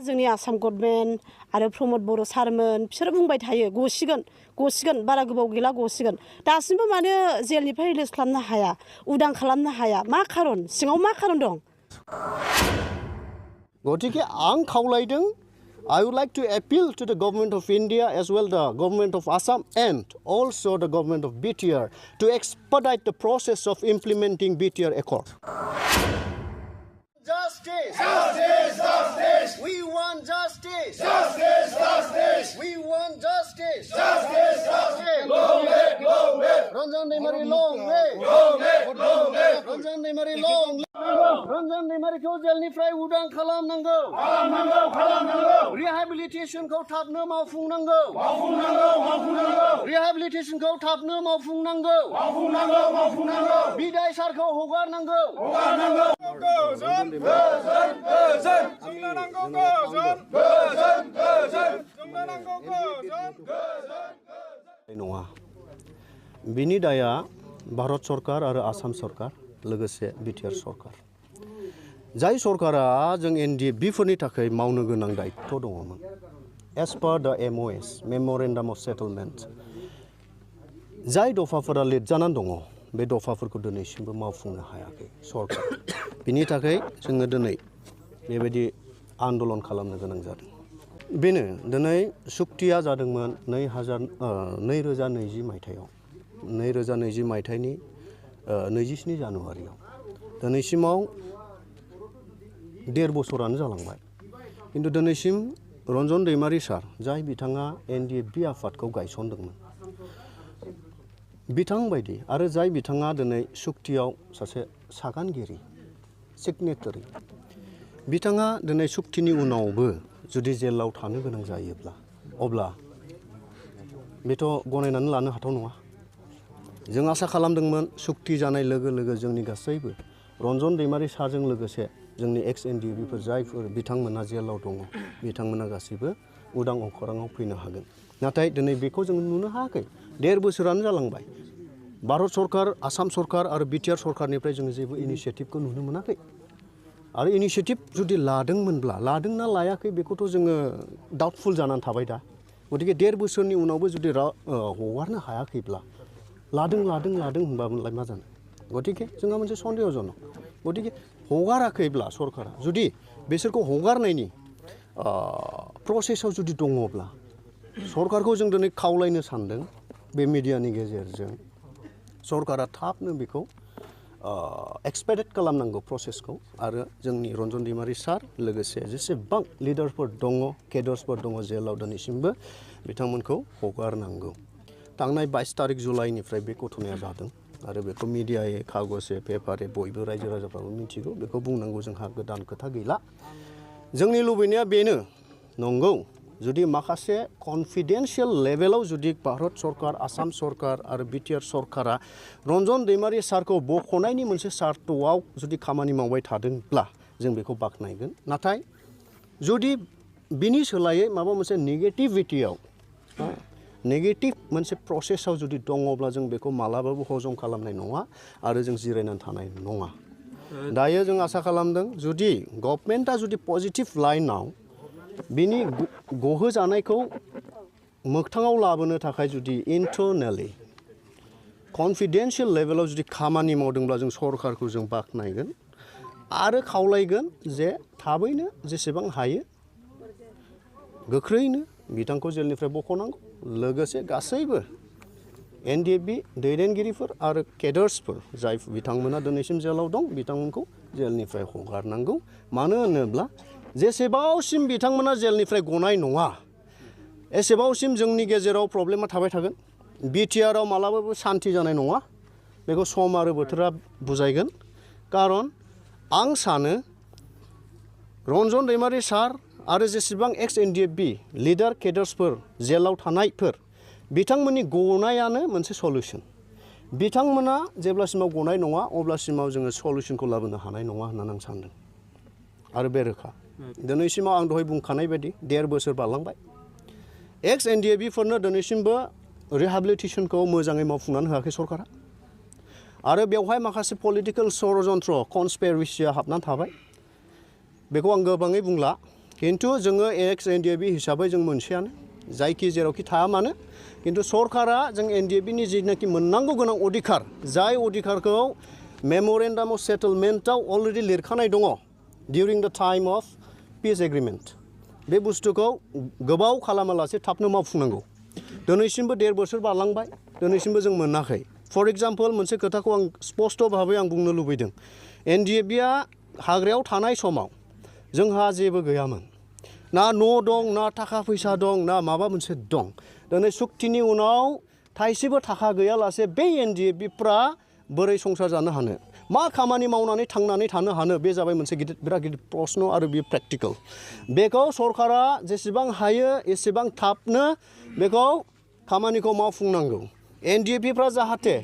जोंनि आसाम गभर्नमेन्ट आरो प्रमद बर' सारमोन बिसोर बुंबाय थायो गसिगोन बारा गोबाव गैला गसिगोन दासिमबो मानो जेलनिफ्राय रिलिज खालामनो हाया उदां खालामनो हाया मा खारन सिङाव मा खारन दं गतिके आं खावलायदों I would like to appeal to the government of India as well the government of Assam and also the government of BTR to expedite the process of implementing BTR Accord. Justice! Justice! Justice! We want justice! Justice! Justice! We want justice! Justice! Justice! Long live! Long live! Ranjan Daimari long live! Long live! Long live! Ranjan Daimari long live! Ranjan Daimari को जेलनिफ्राय उदां खालामनांगौ रिहेबिलिटेशनखौ थाबनो मावफुंनांगौ रिहेबिलिटेशनखौ थाबनो मावफुंनांगौ बिदाय सारखौ हगारनांगौ नङा बिनि दाया भारत सरकार आरो आसाम सरकार लोगोसे बिटिआर सरकार जाय सरकारा जों एनडिएफबिफोरनि थाखाय मावनो गोनां दायित्व दङमोन एज पार द एमअएस मेमरेन्डाम अफ सेटलमेन्ट जाय दफाफोरा लिरजानानै दङ बे दफाफोरखौ दिनैसिमबो मावफुंनो हायाखै सरकार बिनि थाखाय जोङो दिनै बेबायदि आन्दलन खालामनो गोनां जादों बेनो दिनै सुक्तिया जादोंमोन 2020 मायथाइयाव 2020 मायथाइनि 27 जानुवारियाव दिनैसिमाव 1.5 बोसोरानो जालांबाय किन्तु दिनैसिम रन्जन दैमारि सार जाय बिथाङा एनडिएफबि आफादखौ गायसनदोंमोन बिथां बायदि आरो जाय बिथाङा दिनै सुक्तियाव सासे सागानगिरि सिगनेटारि बिथाङा दिनै सुक्तिनि उनावबो जुदि जेलाव थानो गोनां जायोब्ला अब्ला बेथ' गनायनानै लानो हाथाव नङा जों आसा खालामदोंमोन सुक्ति जानाय लोगो लोगो जोंनि गासैबो रन्जन दैमारि सारजों लोगोसे जोंनि एक्स एनडिएफबिफोर जायफोर बिथांमोना जेलाव दङ बिथांमोना गासैबो उदां अखराङाव फैनो हागोन नाथाय दिनै बेखौ जों नुनो हायाखै 1.5 बोसोरानो जालांबाय भारत सरकार आसाम सरकार आरो बिटिआर सरकारनिफ्राय जों जेबो इनिशिएटिभखौ नुनो मोनाखै आरो इनिशिएटिभ जुदि लादोंमोनब्ला लादोंना लायाखै बेखौथ' जोङो डाउटफुल जानानै थाबाय दा गतिके 1.5 बोसोरनि उनावबो जुदि हगारनो हायाखैब्ला लादों होनबालाय मा जानो गतिके जोंहा मोनसे सन्देहजनक गतिके हगाराखैब्ला सरकारा जुदि बिसोरखौ हगारनायनि प्रसेसआव जुदि दङब्ला सरकारखौ जों दिनै खावलायनो सानदों बे मिडियानि गेजेरजों सरकारा थाबनो बेखौ एक्सपेक्टेड खालामनांगौ प्रसेसखौ आरो जोंनि रन्जन दैमारि सार लोगोसे जेसेबां लिडारफोर दङ केडार्सफोर दङ जेलाव दिनैसिमबो बिथांमोनखौ हगारनांगौ थांनाय 22 तारिख जुलाइनिफ्राय बे घटनाया जादों आरो बेखौ मिडियायै कागजे पेपारे बयबो रायजो राजाफ्राबो मिथिगौ बेखौ बुंनांगौ जोंहा गोदान खोथा गैला जोंनि लुबैनाया बेनो नंगौ जुदि माखासे कन्फिडेन्शियेल लेभेलाव जुदि भारत सरकार आसाम सरकार आरो बिटिआर सरकारा रन्जन दैमारि सारखौ बख'नायनि मोनसे सार्तआव जुदि खामानि मावबाय थादोंब्ला जों बेखौ बाख्नायगोन नाथाय जुदि बिनि सोलायै माबा मोनसे नेगेटिभिटियाव नेगेटिभ मोनसे प्रसेसआव जुदि दङब्ला जों बेखौ मालाबाबो हजम खालामनाय नङा आरो जों जिरायनानै थानाय नङा दायो जों आसा खालामदों जुदि गभर्नमेन्टआ जुदि पजिटिभ लाइनाव बिनि गहो जानायखौ मोगथाङाव लाबोनो थाखाय जुदि इन्टारनेलि कन्फिडेन्शियेल लेभेलाव जुदि खामानि मावदोंब्ला जों सरकारखौ जों बाख्नायगोन आरो खावलायगोन जे थाबैनो जेसेबां हायो गोख्रैनो बिथांखौ जेलनिफ्राय बख'नांगौ लोगोसे गासैबो एनडिएफबि दैदेनगिरिफोर आरो केडार्सफोर जाय बिथांमोना दिनैसिम जेलाव दं बिथांमोनखौ जेलनिफ्राय हगारनांगौ मानो होनोब्ला जेसेबांसिम बिथांमोना जेलनिफ्राय गनाय नङा एसेबांसिम जोंनि गेजेराव प्रब्लेमा थाबाय थागोन बिटिआराव मालाबाबो शान्ति जानाय नङा बेखौ सम आरो बोथोरा बुजायगोन खारन आं सानो रन्जन दैमारि सार आरो जेसेबां एक्स एनडिएफबि लिडार केडार्सफोर जेलाव थानायफोर बिथांमोननि गनायानो मोनसे सल्युसन बिथांमोना जेब्लासिमाव गनाय नङा अब्लासिमाव जोङो सल्युसनखौ लाबोनो हानाय नङा होननानै आं सानदों आरो बे रोखा दिनैसिमाव आं दहाय बुंखानाय बायदि 1.5 बोसोर बारलांबाय एक्स एनडिएफबिफोरनो दिनैसिमबो रिहेबिलिटेशनखौ मोजाङै मावफुंनानै होआखै सरकारा आरो बेवहाय माखासे पलिटिकेल षड़यन्त्र कनस्पिरेसिया हाबनानै थाबाय बेखौ आं गोबाङै बुंला खिन्थु जोङो एक्स एनडिएफबि हिसाबै जों मोनसेयानो जायखि जेरावखि थाया मानो खिन्थु सरकारा जों एनडिएफबिनि जिनाखि मोननांगौ गोनां अधिकार जाय अधिकारखौ मेम'रेन्डाम अफ सेटलमेन्टआव अलरेडि लिरखानाय दङ डिउरिं द टाइम अफ पिस एग्रिमेन्ट बे बुस्थुखौ गोबाव खालामालासे थाबनो मावफुंनांगौ दिनैसिमबो 1.5 बोसोर बारलांबाय दिनैसिमबो जों मोनाखै फर एग्जाम्पल मोनसे खोथाखौ आं स्पष्ट भाबै आं बुंनो लुबैदों एनडिएफबिआ हाग्रायाव थानाय समाव जोंहा जेबो गैयामोन ना न' दं ना थाखा फैसा दं ना माबा मोनसे दं दिनै सुक्तिनि उनाव थाइसेबो थाखा गैयालासे बे एनडिएफबिफ्रा बोरै संसार जानो हानो मा खामानि मावनानै थांनानै थानो हानो बे जाबाय मोनसे बिराद गिदिर प्रश्न आरो बे प्रेक्टिकेल बेखौ सरकारा जेसेबां हायो एसेबां थाबनो बेखौ खामानिखौ मावफुंनांगौ एनडिएफबिफ्रा जाहाथे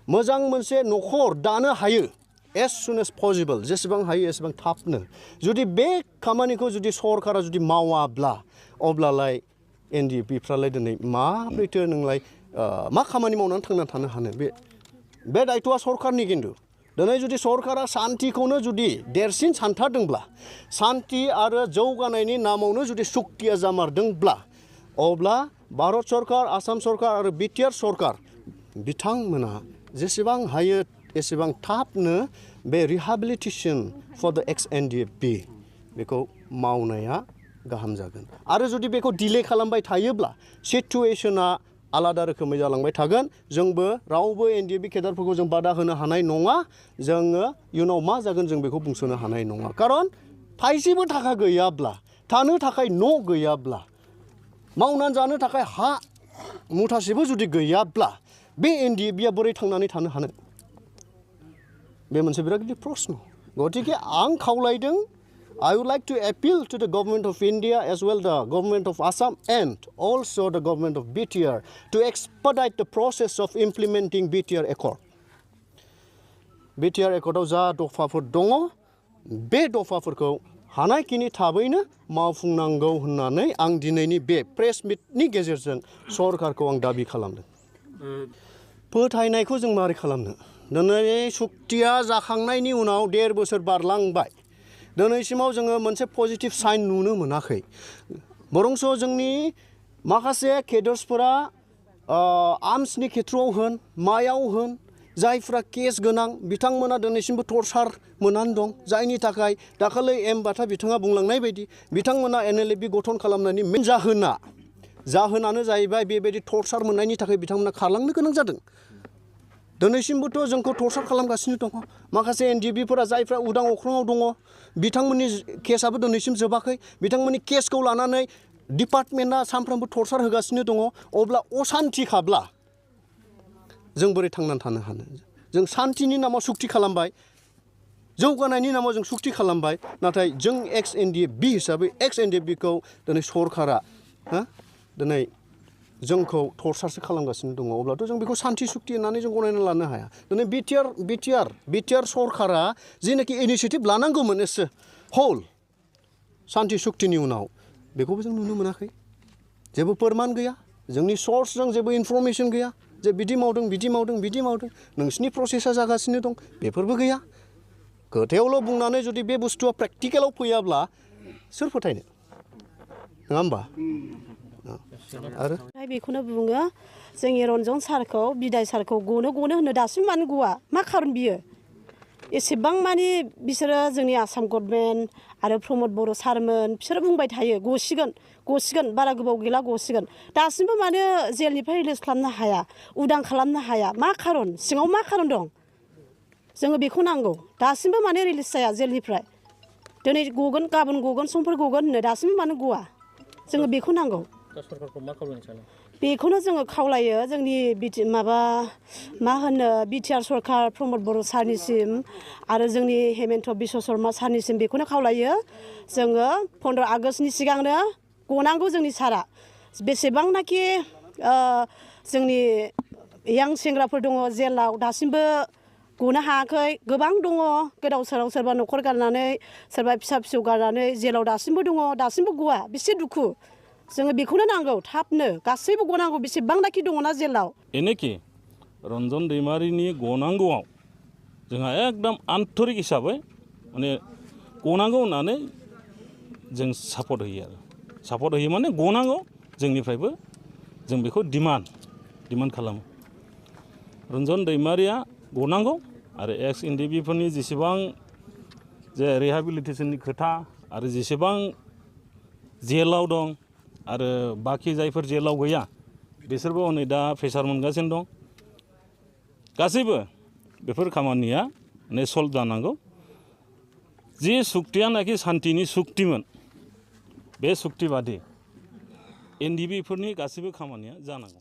मोजां मोनसे न'खर दानो हायो as soon as possible जेसेबां हायो एसेबां थाबनो जुदि बे खामानिखौ जुदि सरकारा जुदि मावाब्ला अब्लालाय एनडिएफबिफ्रालाय दिनै माब्रैथो नोंलाय मा खामानि मावनानै थांनानै थानो हानो बे दायथ'आ सरकारनि खिन्थु दिनै जुदि सरकारा सान्तिखौनो जुदि देरसिन सानथारदोंब्ला सान्ति आरो जौगानायनि नामावनो जुदि सुक्तिया जामारदोंब्ला अब्ला भारत सरकार आसाम सरकार आरो बिटिआर सरकार बिथांमोना जेसेबां हायो एसेबां थाबनो बे rehabilitation for the X NDFB बेखौ मावनाया गाहाम जागोन आरो जुदि बेखौ डिले खालामबाय थायोब्ला सिचुवेशना आलादा रोखोमै जालांबाय थागोन जोंबो रावबो एनडिएफबि केडारफोरखौ जों बादा होनो हानाय नङा जोङो इयुनाव मा जागोन जों बेखौ बुंसोनो हानाय नङा खारन थाइसेबो थाखा गैयाब्ला थानो थाखाय न' गैयाब्ला मावनानै जानो थाखाय हा मुथासेबो जुदि गैयाब्ला बे एनडिएफबिआ बोरै थांनानै थानो हानो बे मोनसे बिराद गिदिर प्रश्न गतिके आं खावलायदों I would like to appeal to the government of India as well the government of Assam and also the government of BTR to expedite the process of implementing BTR Accord. BTR Accordआव जा दफाफोर दङ बे दफाफोरखौ हानायखिनि थाबैनो मावफुंनांगौ होननानै आं दिनैनि बे press मिटनि गेजेरजों सरकारखौ आं दाबि खालामदों फोथायनायखौ जों मारै खालामनो दिनै सुक्तिया जाखांनायनि उनाव 1.5 बोसोर बारलांबाय दिनैसिमाव जोङो मोनसे पजिटिभ साइन नुनो मोनाखै बरंस जोंनि माखासे केडार्सफोरा आर्म्सनि खेथ्रआव होन मायाव होन जायफ्रा केस गोनां बिथांमोना दिनैसिमबो टर्चार मोननानै दं जायनि थाखाय दाखालै बाथा बिथाङा बुंलांनाय बायदि बिथांमोना एनएलएफबि गठन खालामनायनि मेन जाहोनानो जाहैबाय बेबायदि टर्चार मोननायनि थाखाय बिथांमोना खारलांनो गोनां जादों दिनैसिमबोथ' जोंखौ टर्चार खालामगासिनो दङ माखासे एनडिएफबिफोरा जायफ्रा उदां अख्राङाव दङ बिथांमोननि केसआबो दिनैसिम जोबाखै बिथांमोननि केसखौ लानानै डिपार्टमेन्टआ सानफ्रोमबो टर्चार होगासिनो दङ अब्ला असान्तिखाब्ला जों बोरै थांनानै थानो हानो जों सान्तिनि नामाव सुक्ति खालामबाय जौगानायनि नामाव जों सुक्ति खालामबाय नाथाय जों एक्स एनडिएफबि हिसाबै एक्स एनडिएफबिखौ दिनै सरकारा दिनै जोंखौ टर्चारसो खालामगासिनो दङ अब्लाथ' जों बेखौ सान्ति सुक्ति होननानै जों गनायना लानो हाया दिनै बिटिआर सरकारा जेनाखि इनिसियेटिभ लानांगौमोन एसे हल सान्ति सुक्तिनि उनाव बेखौबो जों नुनो मोनाखै जेबो फोरमान गैया जोंनि सर्सजों जेबो इनफरमेसन गैया जे बिदि मावदों नोंसिनि प्रसेसा जागासिनो दं बेफोरबो गैया खोथायावल' बुंनानै जुदि बे बुस्थुआ प्रेक्टिकेलाव फैयाब्ला सोर फोथायनो नङा होमबा आरो बेखौनो बुङो जोंनि रन्जन सारखौ बिदाय सारखौ गनो होनो दासिम मानो गवा मा खारन बियो एसेबां मानि बिसोरो जोंनि आसाम गभर्नमेन्ट आरो प्रमद बर' सारमोन बिसोरो बुंबाय थायो गसिगोन बारा गोबाव गैला गसिगोन दासिमबो मानो जेलनिफ्राय रिलिज खालामनो हाया उदां खालामनो हाया मा खारन सिङाव मा खारन दं जोङो बेखौ नांगौ दासिमबो मानो रिलिज जाया जेलनिफ्राय दिनै गगोन गाबोन गगोन समफोर गगोन होनो दासिमबो मानो गवा जोङो बेखौ नांगौ बेखौनो जोङो खावलायो जोंनि बिटिआर सरकार प्रमद बर' सारनिसिम आरो जोंनि हेमन्त बिश्व शर्मा सारनिसिम बेखौनो खावलायो जोङो 15 आगष्टनि सिगांनो गनांगौ जोंनि सारा बेसेबांनाखि जोंनि यां सेंग्राफोर दङ जेलाव दासिमबो गनो हायाखै गोबां दङ गोदाव सोराव सोरबा न'खर गारनानै सोरबा फिसा फिसौ गारनानै जेलाव दासिमबो दङ दासिमबो गवा बेसे दुखु जोङो बेखौनो नांगौ थाबनो गासैबो गनांगौ बेसेबांनाखि दङना जेलाव एनेखि रन्जन दैमारिनि गनांगौआव जोंहा एकदम आन्तरिक हिसाबै माने गनांगौ होननानै जों सापर्ट होयो आरो सापर्ट होयो माने गनांगौ जोंनिफ्रायबो जों बेखौ डिमान्ड खालामो रन्जन दैमारिया गनांगौ आरो एक्स एनडिबिफोरनि जेसेबां जे रिहेबिलिटेसननि खोथा आरो जेसेबां जेलाव दं आरो बाखि जायफोर जेलाव गैया बिसोरबो हनै दा प्रेसार मोनगासिनो दं गासैबो बेफोर खामानिया माने सल्भ जानांगौ जि सुक्तियानाखि सान्तिनि सुक्तिमोन बे सुक्ति बादि एनडिबिफोरनि गासैबो खामानिया जानांगौ